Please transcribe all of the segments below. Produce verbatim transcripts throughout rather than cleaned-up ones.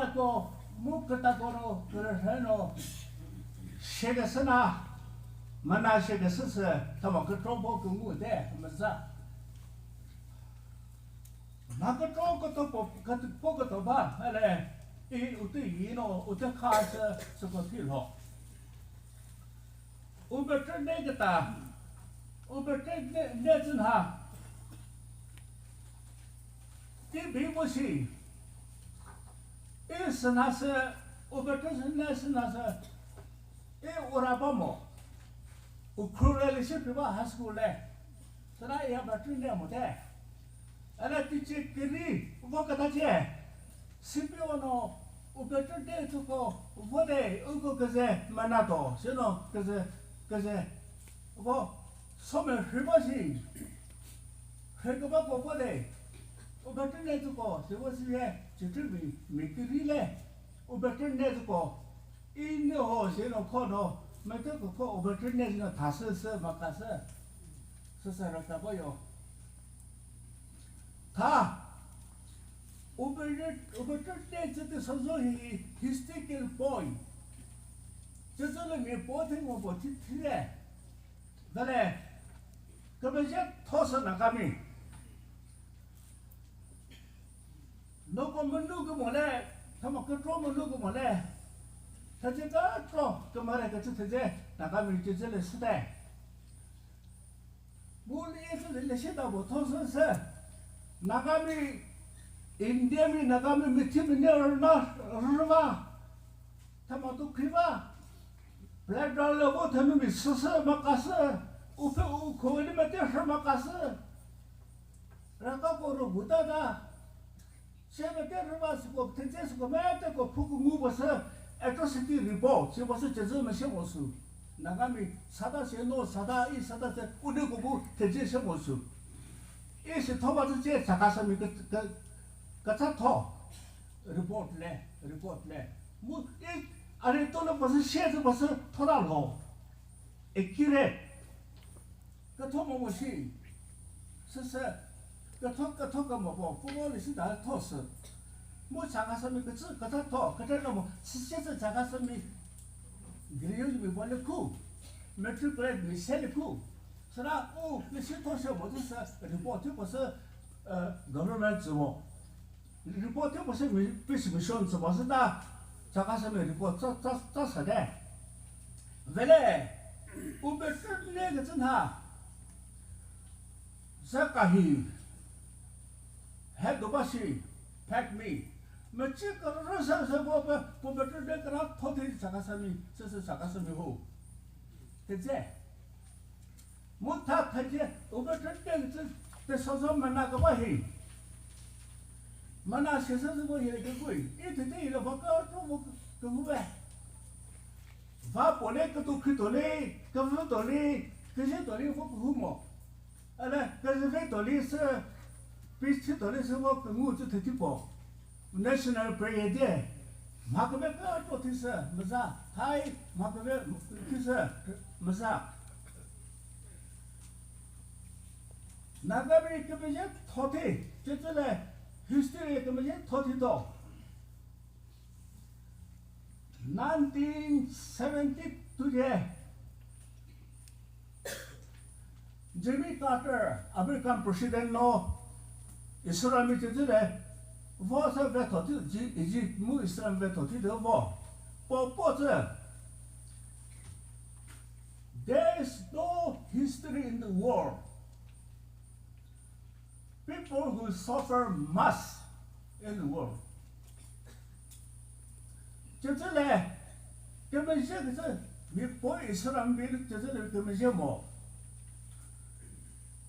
Ko mu kütako no kürühre no shekesü na, mana shekesü sü thüma kükro po küngu de mü za. Ma kükro kütü po, kütü po kütü ba, hele, i utü yi no, utü kha sü, sü ko thi lo. Ubetre ne küta, ubetre ne, ne zün ha. Ti bi mu shi. I sünasü, ubetre ne sünasü. I uraba mo. Ukhrul le lisi priva high school le. Süna i ubetre ne mo te. Ana tichi kiri, vo kata che. Sipi ono, ubetre de tuko, vo de, uko keze manato. Sino keze, keze. Vo, some hriba shi. Hreküba popo de, ubetre ne tuko, sivo siye, chitri mi, mi kiri le, ubetre ne tuko, i ne ho, sino kho no, mete ko kho, ubetre ne sino thasü, sü, makasü, sü, sü, rakabo yo. Tha, ubetre, ubetre ne chete sozo hi, historical point. Chete le mi po the mo po thi, thi le. Dale, kümüzhe thosü Nagami. Noko münu kümole, thüma kükro münu kümole. Thüzhe kükro, kümare kütsü thüzhe, Nagami kütsü le süte. Bu le kütsü le shita bu thosü sü. Nagami, India mi Nagami mithi mi ne rüna rüva. Thüma tu khiva. Black doll le vo thünu mi süsü makasü, upe u khoveni mete rhü makasü. Raka ko ro guta da. Se mete rhü va süko, thetse süko mete ko phuku ngu bosü atrocity report, se bosü chezü mese bosü. Nagami sada se no, sada i sada se, une ko bu thetse se bosü. I se thoba tse Chakhesami ke, ke, katsa tho. Report le, report le. Mu, i, ani to le bosü se bosü thoda lo. Accurate. Kütho mo mo shi. Sü sü. Kütho, kütho kü mo po. Pu mo le shi da tho sü. Mu Chakhesami kütsü, kütha tho. Kütha no mo. Sü se sü Chakhesami. Griyo mi po le khu. Matriculate mi se le khu. Süna u le shi tho se mo tu sü. Report tu po sü, eh, government zü mo. Report thüpüsü mi, peace mission tsü basü ta, Chakhesami report tsa, tsa, tsa sa de. Vele, ubetre ne kütsü nha. Zakahi, he dobashi, pack me. Müchi kürü sa sa bo pe, ubetre ne kra thothe Chakhesami, sü sü Chakhesami ho. Tetse. Mu tha thüce, ubetre kütsü, te sozo mana küba hi. Mana shesa zübo hi le kükui. I thüce hi le va kükro vo küküve. Va pole kütu khütoli, küvütoli, küzhetoli vo kühu mo. Ele, küzüvetoli sü, pichitoli sü vo küngu tsü thüthi po. National prayer de, mha küve kükro thisü müza, thai mha küve thisü müza. Nagami kümüzhe thothi, chütsüle history kümüzhe thothi do. Nineteen seventy-two de, Jimmy Carter, American President no Israel mi tütü le, vo se veto tü, Ji-, Egypt mu Israel veto tü de vo. Po, po tü. There is no history in the world. People who suffer much in the world. Chütsüle, kümüzhe kütsü, mi po Israel mi chütsüle kümüzhe mo.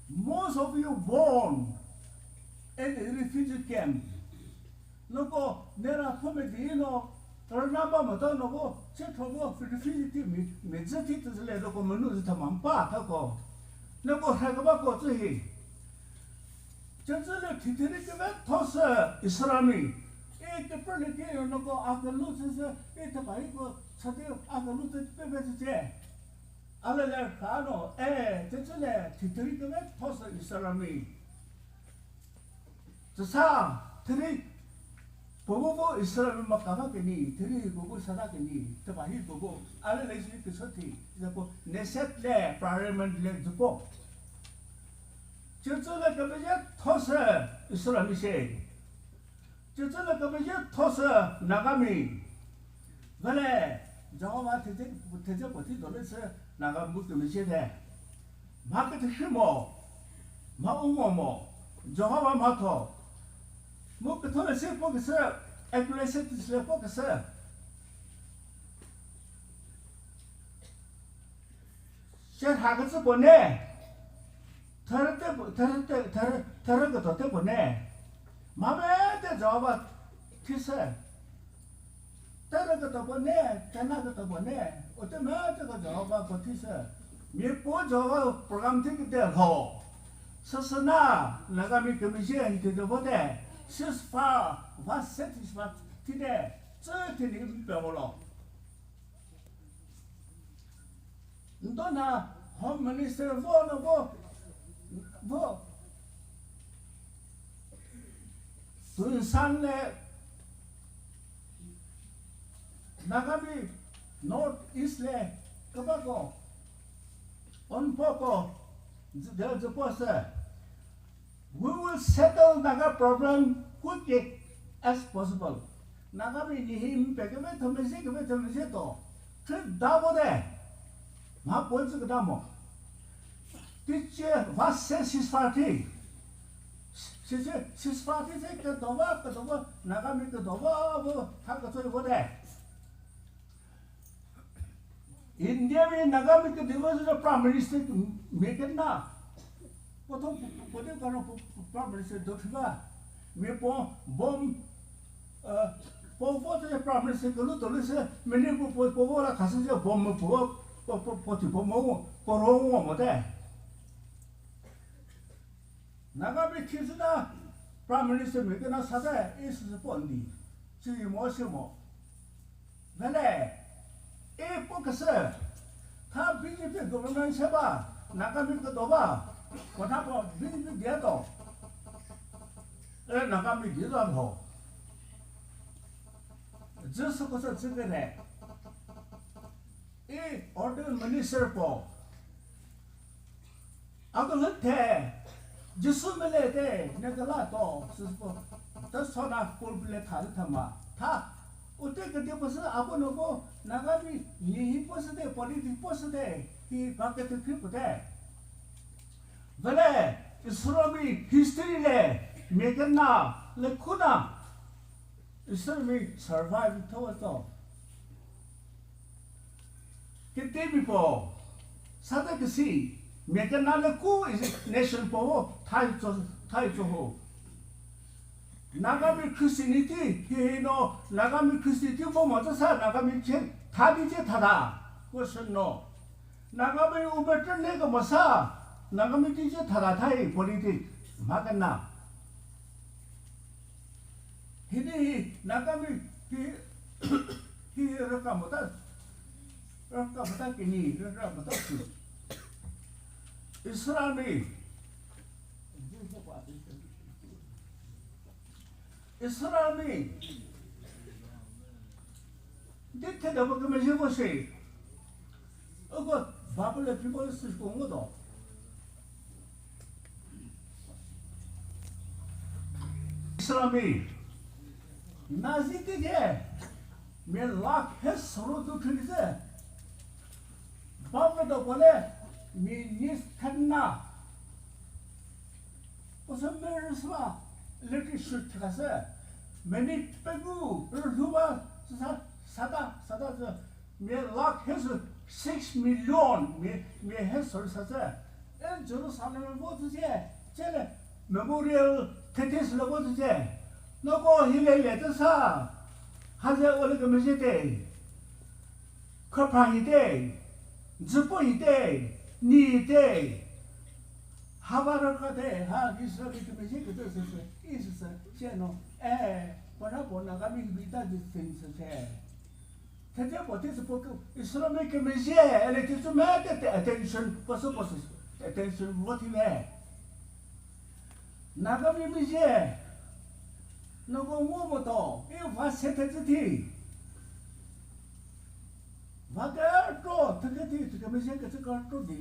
Most of you born in a refugee camp. Noko nera phome di no, rnaba mata noko, che thobo refugee ti mi, mi zeti tütsüle noko manu zeta mampa thako. Noko hrakaba ko tsü hi. Chütsüle thithiri küve thosü Israel mi. E küpürlü ke yo noko akülu tsüsü, e thüpari ko tsate akülu tsü pepe tsü che. Alele khano, e, chütsüle thithiri küve thosü Israel mi. Tsüsa, thiri Kuku ku Israel mi makava kini, thiri kuku sada kini, tepahi kuku, ale le shi kiso thi, zapo neset le, parliament le zupo. Chirchu le kebije those Israel mi she. Chirchu le kebije those Nagami. Vale, Jehovah thete, thete poti dole se Nagami bu kebije de. Ma kütü shi mo, ma umo mo, Jehovah ma tho. Mu kütho le se po küse, Ecclesiastes le po küse. She ha kütsü po ne, thürü te po, thürü te, thürü, thürü kütho te po ne. Ma be te Jehovah thi se. Tana kütopone, tana kütopone, utümütüko Jehovah kothi sü. Mi po Jehovah program thi küte lho. Süsüna, Nagami kümüzhe hi küte vote. Ceasefire, va satisfied thide, tsü thili mpe volo. Ntona Home Minister vo no vo, vo. Tunsan le Nagami North East le kabako, onpoko, de zepose. We will settle Naga problem quickly as possible. Nagami nihi mpe keve thomese keve thomese to. Trip dabo de. Ma ponsu kedamo. Tiche vase sisfati. Sise sisfati se kedova kedova Nagami kedova bo tha ketoi bo de. India mi Nagami kediva zü Prime Minister mi kena. Poto pote karo Prime Minister do thiva. Mi po bom, eh, po po te Prime Minister kelu tolu se mene po po po la khase je bom po po po ti po mo po ro mo mo te. Nagami khisüna Prime Minister mi kena sate, i süsü po ndi. Sü mo sü mo. Vele, i po küsü. Tha B J P government se ba, Nagami kedo ba. Kotha po B J P dia to. E Nagami dia to ho. Jisü ko se jikene. I order minister po. Ako lü the, Jisu mele te, ne kala to, süspo, ta sona pulpit le thali thama, tha, ute kete pasi apo noko, Nagami, nihi pasi te, politic pasi te, hi bakete kri pute. Vele, Israel mi history le, mekena, le kuna, Israel mi survive to to. Kete mi po, sata kesi, mekena le ku is nation po, thai cho, thai cho ho. Nagami Christianity, he no, Nagami Christianity po mo sa, Nagami che, thadi che thada. Question no. Nagami ubetre ne ko mo sa, Nagami ti che thada thai politic, ma kana. Hini hi Nagami hi, hi raka mota, raka mota kini, raka mota su. Israel mi, Israel mi, di te da ba kama je ko se. Oko Bible le people se ko ngo do. Islami, Nazi ti ke, mi lakh he suru tu thili se. Bible do kole, mi nis thanna. Ko se mi risma, leti shut thase. Meni pegu, ruba, sa, sada, sada, sa. Mi lakh he sü six million, mi, mi he sü sa se. E Jerusalem vo tü che, che le memorial thetis le vo tü che. Noko hile le tü sa. Ha ze ole ke mejete. Khapra hite. Zipo hite. Ni hite. Hava rakha te. Ha Israel ke mejete se se. Is se. Che no. E, para bona kami bita di thing se che. Thete po, this po, Israel mi kümüzhe, ele ti sü mete te attention, pasu pasu, attention vo thile. Nagami müzhe, Noko ngo mo to, i va se te ti. Va ke to, te ke ti, te ke me se ke te ka to di,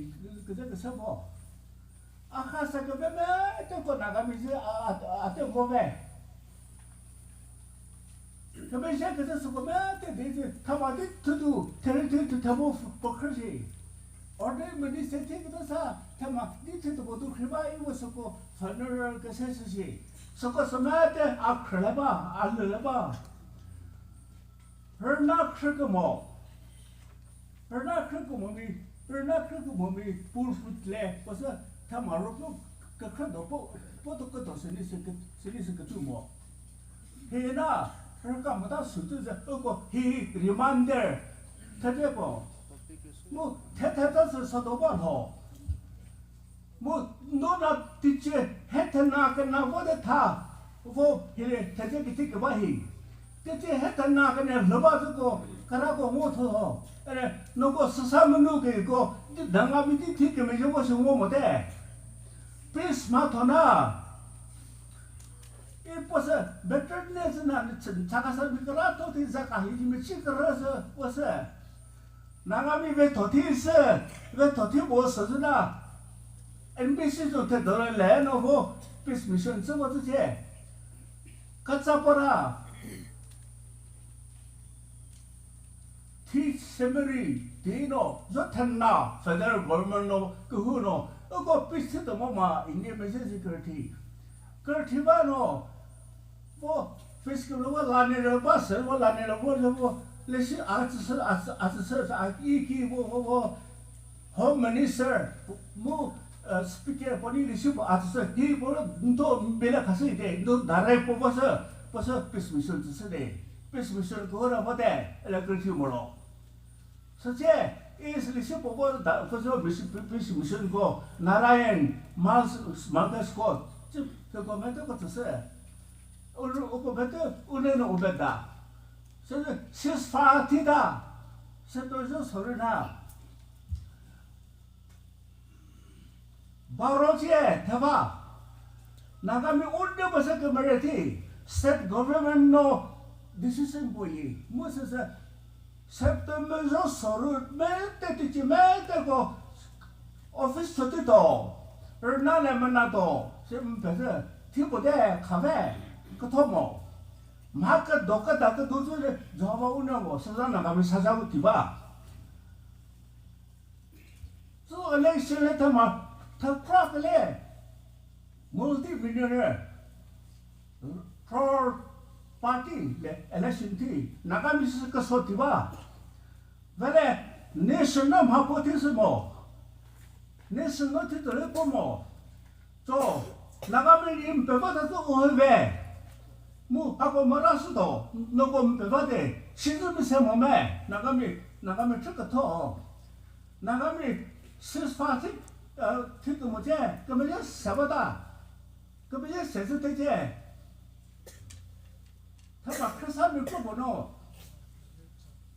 ke te ke se vo. A kha sa ke be me te ko na ka mi se a, a, a te vo ve. Ke me se ke te su ko me te di te, tha ma di tu tu, te ri tu tu te vo po khe si. Ordained minister thi küta sa, thüma di thü tüko tu khriba i wü süko funeral kese süsi. Süko sümete a khrüleba, a lüleba. Rüna khrükümo. Rüna khrükümo mi, rüna khrükümo mi pulpit le, wüsü thüma rüpü kükhrü do po, po tu küto sini sü kü-, sini sü kütümo. Hi na, rüka müta sütü ze, uko hi reminder, thete ko. Mu, thete ta sü sa do ba lo. Mu, no na tiche, hete na ke na vo de tha, vo hi le, thete ki ti ke ba hi. Tiche hete na ke ne lü ba zu ko, kara ko ngo tho ho. Ere, no ko sasa menu ke ko, di danga mi di thi ke me je ko sü ngo mo te. Please ma tho na. I pose bitterness na ni chen chaka sa mi kala to ti za ka hi mi chi kara sa pose. Nangami ve thoti se, ve thoti bo se na. N B C zo te dole le no vo peace mission se vo che. Ka cha para. Thi semeri, thi no, zo thenna, federal government no, kuhu no, uko peace to mo ma, India me se security. Security ba no, vo, fiscal vo lani ro ba se, vo lani ro vo, vo, le si a tsi se, a tsi, a tsi se, a iki vo, vo, vo, Home Minister mu, eh, Speaker pani leadership atsü hi polo ndo bela khasü ite, ndo direct po pasa, pasa peace mission tsü de. Peace mission ko ra mate, ele kri thi molo. Sache, is leadership po da, pasa peace, peace mission ko Narayan Mas-, Marcus ko, chi, ko mete ko tsü. Ulu, ko mete, une no ubeda. Sache, ceasefire thi da. Se to jo sorry na. Baro che theva. Nagami unde basa kümere thi. State government no decision boyi. Mu se se September jo soru mete tichi mete ko office thoti to. Rna le mena to. Se mpese thi ko de khave. Kuthomo. Ma ka do ka da ka do le Jehovah unde bo. Saza Nagami saza utiba. Tsü election le thüma, thükra kele, multi-millionaire, crore party le election thi, Nagami sü küso thi ba. Vele, nation no mha po thi sü mo. Nation no thi tole po mo. So, Nagami ri mpeva ta tsü uhe ve. Mu, ako mara sü do, noko mpeva de, shi zü mi se mo me, Nagami, Nagami chü kütho. Nagami ceasefire thi, eh, thi kümüce, kümüce seba ta. Kümüce sesi tece. Thüma khüsa mi kro bono.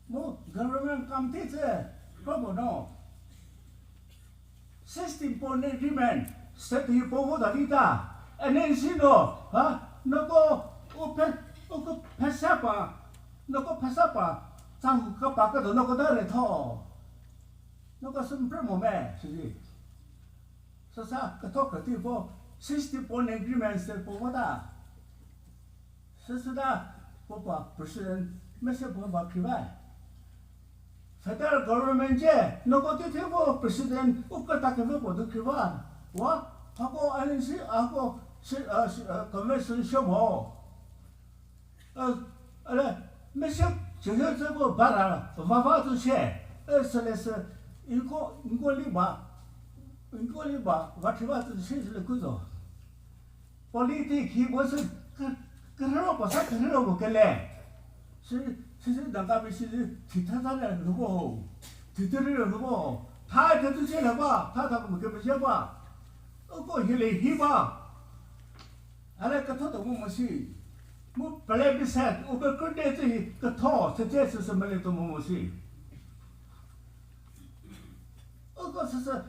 Mu government kam thi tse kro bono. Sixteen point agreement, state hi povo da lita. N N C no, ha, noko upe, uko phesa pa, noko phesa pa, tsahu ka pa ka do noko da re tho. Noko sum pre mo me, sisi. Sasa, ka tho ka ti po, sixty point agreement se po vota. Sasa da, po pa president, me se po ba ki ba. Federal government je, noko ti ti po president, u ka ta ke po do ki ba. Wa, ha ko N N C, ha ko si, ah, si, ah, convention se mo. Ơ, ơ, lê, mê sê, sê, sê, sê, kô, bara, va, va, tu, sê, ơ, sê, lê, sê, inko, inko, li, ba, inko, li, ba, va, thi, va, tu, sê, sê, lê, kô, zo. Politic, hi, bô, sê, kê, kê, rê, rô, pa, sa, kê, rê, rô, bô, kê, lê. Sê, sê, sê, dang, ka, mi, sê, sê, thi, tha, tha, lê, lô, bô, thi, thi, rê, lô, bô, tha, thi, tu, sê, lê, ba, tha, tha, kô, mi, kê, mi, sê, ba. Ơ, kô, hi, lê, hi, ba. Alê kütho to mu müsü. Mu plebiscite, ube künde tsü hi kütho, sece sü sü mele to mu müsü. Uko sü sü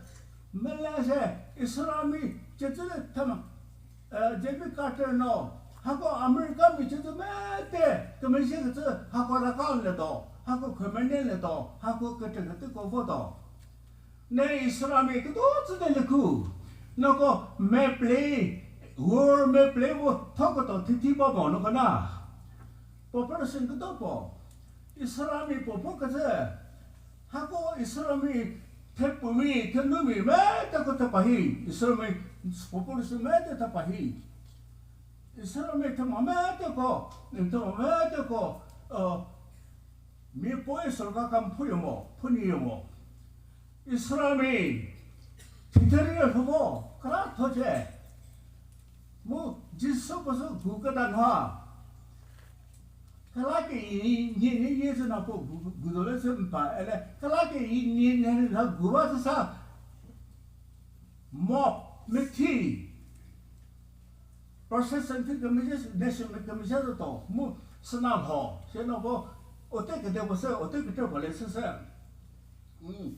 mele se, Islami, cecüle thüma, e, Jimmy Carter no, Hako America mi chütü mete kümüzhi kütsü hako rakal le do, hako khümene le do, hako kütü kütü ko vo do. Ne Israel mi küdo tsü de lükhu. Noko map le, world map le vo thoko to thithi ba mo noko na. Population küdo po. Israel mi popo kütsü. Hako Israel mi thepumi, thenumi mete ko thepahi. Israel mi population mete thepahi. Israel mi thüma mete ko, thüma mete ko, uh, mi poi sorka kam phuyo mo, phuni yo mo. Israel mi thitheri yo mo, kra thoche. Mu Jisu pasu gu ka dan ha. Kala ke ni, ni, ni, ni zena po gu, gu, gu dole se mpa, ele, kala ke ni, ni, ni, na gu ba sa. Mob, mithi. Procession thi kümüzhe, nation mi kümüzhe to, mu sina lho, she no bo, ote küde bo se, ote küde bo le se se. Hmm.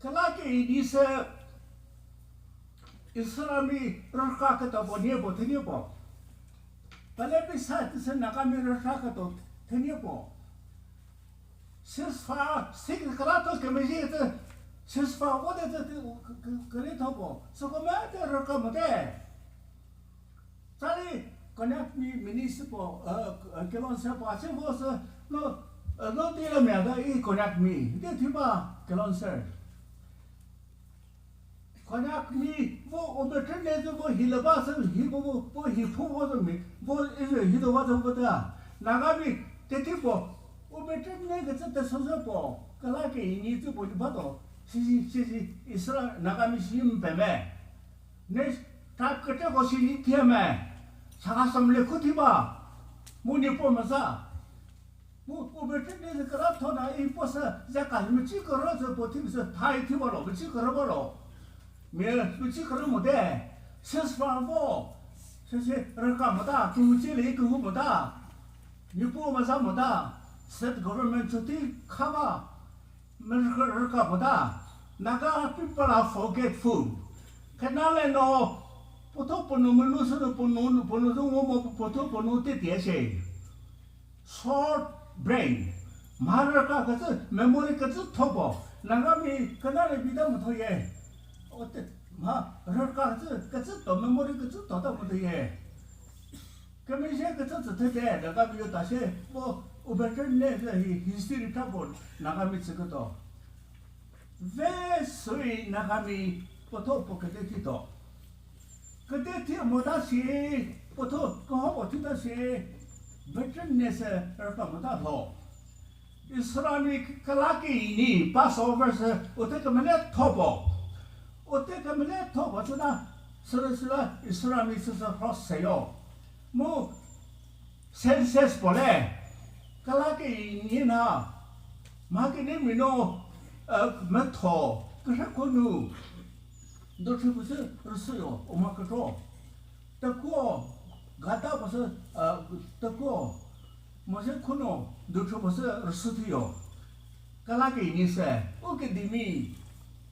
Kala ke ini se, Israel mi rüka küta bo nie bo, thenie bo. Pale pi sa ti se Naga mi rüka küta, thenie bo. Ceasefire, sik kala to kümüzhi tü, ceasefire wo de tü, tü, kü-, kü-, küri thopo. Soko mete rüka müte. Tsali Konyak mi minister po, uh, Kilonser po, ache vo sü, no, uh, no tila mya da i Konyak mi. De thiba Kilonser. Konyak mi vo obetre ne zü vo hi lü ba sü hi vo vo vo hi phu vo zü mi vo izü hi do va zü vo da. Naga mi teti vo obetre ne kütsü te so zü vo kala ke ini zü vo ba do. Si si si si Israel Naga mi si mi pe me. Ne ta küte ko si ni thie me. Saka sam le khu thi ba. Mu ni po ma sa. Mu, mu betre ne kara thona i po sa, za ka mi chi kara sa po thi sa thai thi ba lo, mi chi kara ba lo. Mi, mi chi kara mo de, ses fa vo. Se se, raka mo da, tu chi le ku mo da. Ni po ma sa mo da. State government chuti kha ba. Mi raka mo da. Naga people are forgetful. Kana le no, poto pono mi lu su pono, pono zo mo poto pono te te se. Short brain. Mharaka kütsü, memory kütsü thopo. Nangami kanare bida mutho ye. Ote, mharaka kütsü, kütsü to memory kütsü to ta mutho ye. Kümüzhe kütsü tsü thete, Nagami yo tashe, bo ubetre ne hi history trouble, Nagami tsü küto. Ve sui Nagami potho po küte thito. Küte thi mo ta si, potho koho po thita si, veteran ne se raka mo ta tho. Israel mi kalaki ni Passover se ute kemele thopo. Ute kemele thopo tsüna, sürü sürü Israel mi sü sü cross se yo. Mu census pole, kalaki ni na, ma kini mino, eh, metho, kre kunu, do thü püsü rüsü yo, uma kutro. Tekuo, gata püsü, eh, tekuo, mose kunu, do thü püsü rüsü thü yo. Kalaki ni se, u ke dimi,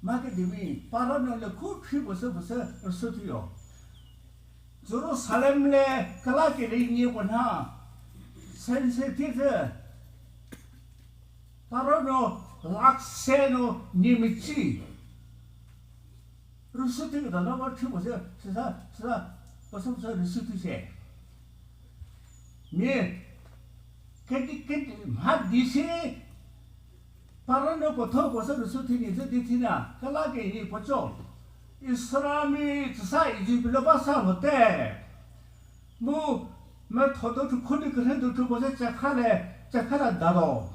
ma ke dimi, para no le khu thü püsü püsü rüsü thü yo. Jerusalem le kala kiri nyi pünha, sense thizü, paro no lakse no nyi michi. Rüsü thi küta na va thü püsü, sisa, sisa, püsü püsü rüsü thi se. Mi, kedi, kedi, mha disi, Parano potho posa rüsü thini zü di thina, kala ke ni pocho. Israel mi tsüsa Egypt lo ba sa hote. Mu me thodo thu khuni kre du thu posa chakha le, chakha la dado.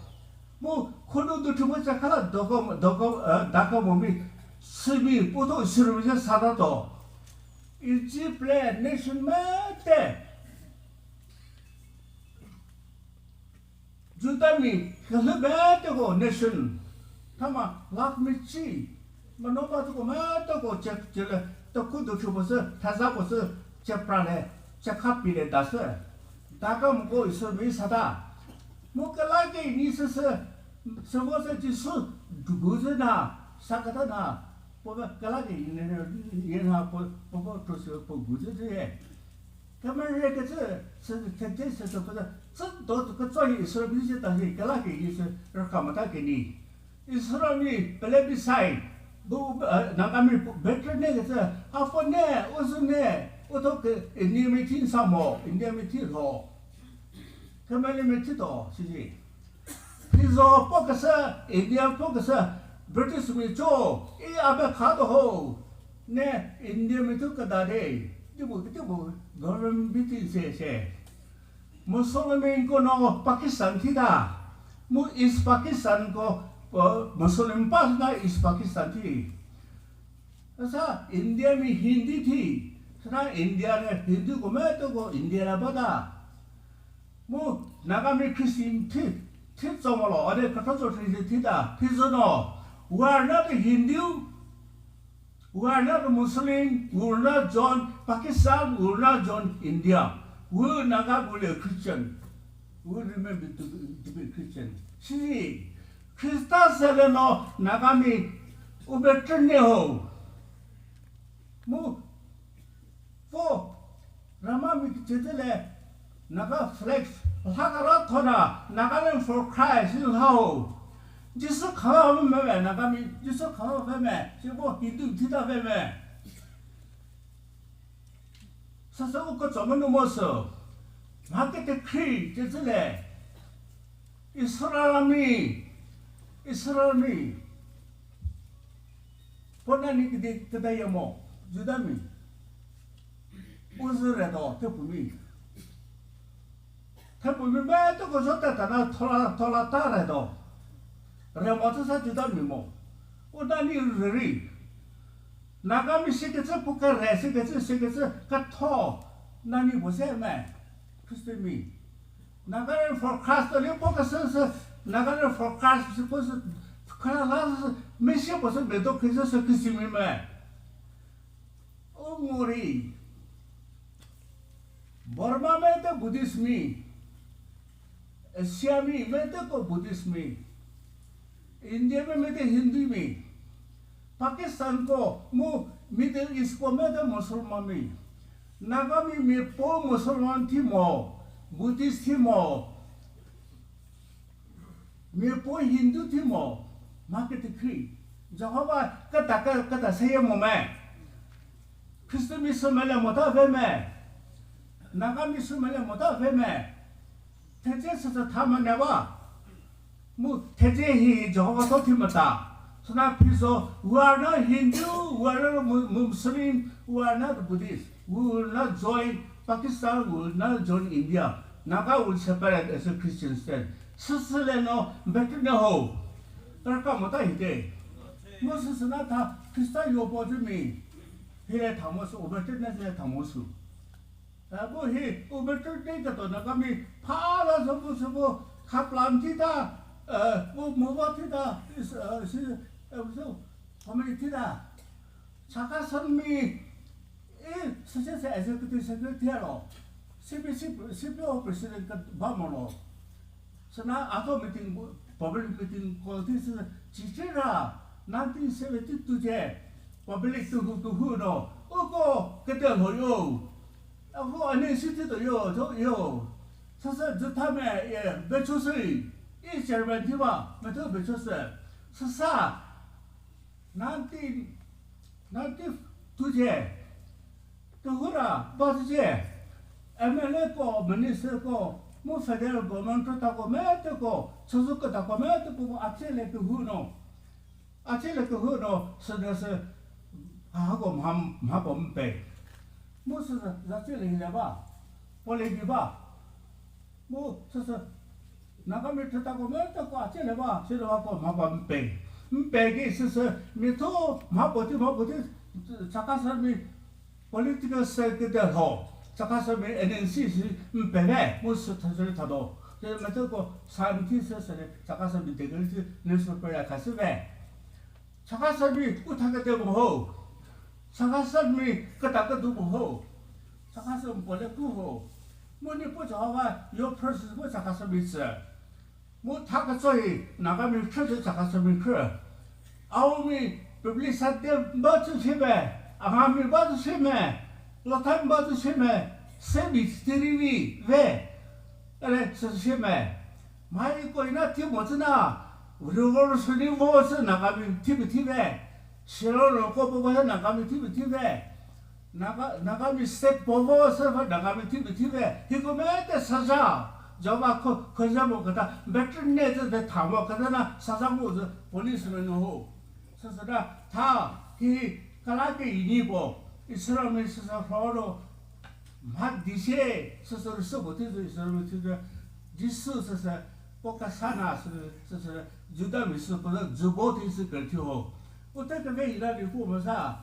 Mu khunu du thu posa chakha la dogo, dogo, eh, daka mo mi simi poto Israel mi sa da do. Egypt le nation mete. Juda mi khalü bete ko nation, thüma lakh mi chi, mano ba ko mete ko che, che le, to ku du chu bo sü, thaza bo sü, che pra le, che kha pi le da sü, da ka mo ko Israel mi sa da. Mo ka la ke ni sü sü, sü bo sü Jisu du gu sü na, sa ka ta na, Poba kala ke yinha po, poba trusü po guzü züye. Kama re ke zü, sü tete sü sü poda, zü do tu ka zoi Israel bi zü ta hi kala ke yi sü raka mata ke ni. Israel mi pele bi sai, bu, eh, Nagami better ne ke zü, apo ne, uzu ne, uto ke, eh, ni mi tin samo, India mi tin ho. Kama ni mi tin to, si si. Phizo po küsü, India po küsü, British mi cho, i abe kha to ho. Ne, India mi tu küda de, ti bu, ti bu, government bi ti se se. Musulman ko no Pakistan thi da. Mu East Pakistan ko, uh, Musulman pa na East Pakistan thi. Sa India mi Hindi thi. Sa India ne Hindu ko me to ko India la pa da. Mu Nagami Christian thi, thi tsomolo, ade katha so thi thi da, phizo no. We are not a Hindu, we are not a Muslim, we will not join Pakistan, we will not join India. We Naga will be a Christian. We remain to be, to be Christian. Si, Krista sele no Nagami ube trene ho. Mu, po, Rama mi kichete le, Naga flag, lhakara thona, Nagaland for Christ, in hao. Jisu khala me me, Nagami, Jisu khala me me, si po Hindu thita me me. Sasa uko tsoma no mo so. Mha ke te khri, chete le. Israel mi, Israel mi. Pona ni kidi kida yamo, Juda mi. Uzu re do, tepu mi. Tepu mi me to ko jota ta na thola, thola ta re do. Re mo to sa Juda mi mo. Una ni re ri. Nagami siketsü puka re, siketsü, siketsü katho. Nani bo se me. Christian mi. Nagaland for Christ, le po ka se se, Nagaland for Christ, se po se, khala la se, me se po se, me to Christ se, Christ mi me. O ngori. Burma me te Buddhist mi. Asia mi, me te ko Buddhist mi. India mi, me te Hindu mi. Pakistan ko, mu Middle East ko, me te Musulman mi. Nagami mi po Musulman thi mo, Buddhist thi mo, mi po Hindu thi mo, ma kete khri. Jehovah kata ka, kata seye mo me. Christian mi sü mele mo ta ve me. Nagami sü mele mo ta ve me. Thece sü sü thama ne ba. Mu thece hi Jehovah to thi mata. Suna phizo, we are not Hindu, we are not Mu-, Muslim, we are not Buddhist. We will not join Pakistan, we will not join India. Naga will separate as a Christian state. Süsü le no, better ne ho. Raka mata hite. Mu süsü na tha, Krista yo po mi. Hile thamo su, better ne le thamo su. Abo hi ubetter day ka to Nagami phala sobu sobu khaplan thita, eh, bu muba thita, is, eh, si, eh, so, family thita. Saka sanmi, eh, sese se executive secretary lo, C P C, C P O president ka ba mo lo. Sana ato meeting, public meeting call thi sü chichira nineteen seventy-two je public tu hu tu hu no uko kete ho yo. Ako ani city to yo, to yo. Sasa juta me ye becho sü, i chairman thi ba, me to becho sü. Sasa nineteen ninety-two je, kehura ba je, M L A ko, minister ko, mu federal government ta ko, me te ko, suzu ko ta ko, me te ko, ache le kehu no, ache le kehu no, sü de sü, ha ko mha, mha po mpe. Mu sü za, za che le hile ba, po le bi ba. Mu süsü Nagami thüta ko me ta ko ache le ba, che le ba ko mha ba mpe. Mpe ki süsü mi tho mha po ti, mha po ti, Chakhesang mi political sector ho. Chakhesang mi N N C si mpe ve, mu sü thasü le thado. Che me tho ko scientist se le Chakhesang mi degree si newspaper ya khasü ve. Chakhesang mi utha kete mo ho. Chakhesang mi kata kadu mo ho. Chakhesang pole ku ho. Mu ni po Jehovah yo process mo Chakhesang mi tsü. Mu tha ka tsoi Nagami khrü tsü Chakhesang mi khrü. Aomi Public side ba tsü shime, ahami ba tsü shime, lotham ba tsü shime, semi stirivi ve, ele tsü shime. Mai ko ina thi mo tsü na, revolution vo tsü Nagami thi bi thi ve, shiro ro ko po ko Nagami thi bi thi ve. Naga, Nagami state povo se fa Nagami thi bi thi ve. Hi ko me te saza. Java ko, ko ja mo kata, better ne te te tha mo kata na saza mo ze police me no ho. Sasa da tha hi kala ke ini po. Israel mi sasa foro. Ma di se sasa ru so ko thi Israel mi thi Jisu sasa po ka sana sasa Juda mi sasa po ju bo thi se ke thi ho. Ko te ke ve ila ni ko mo sa.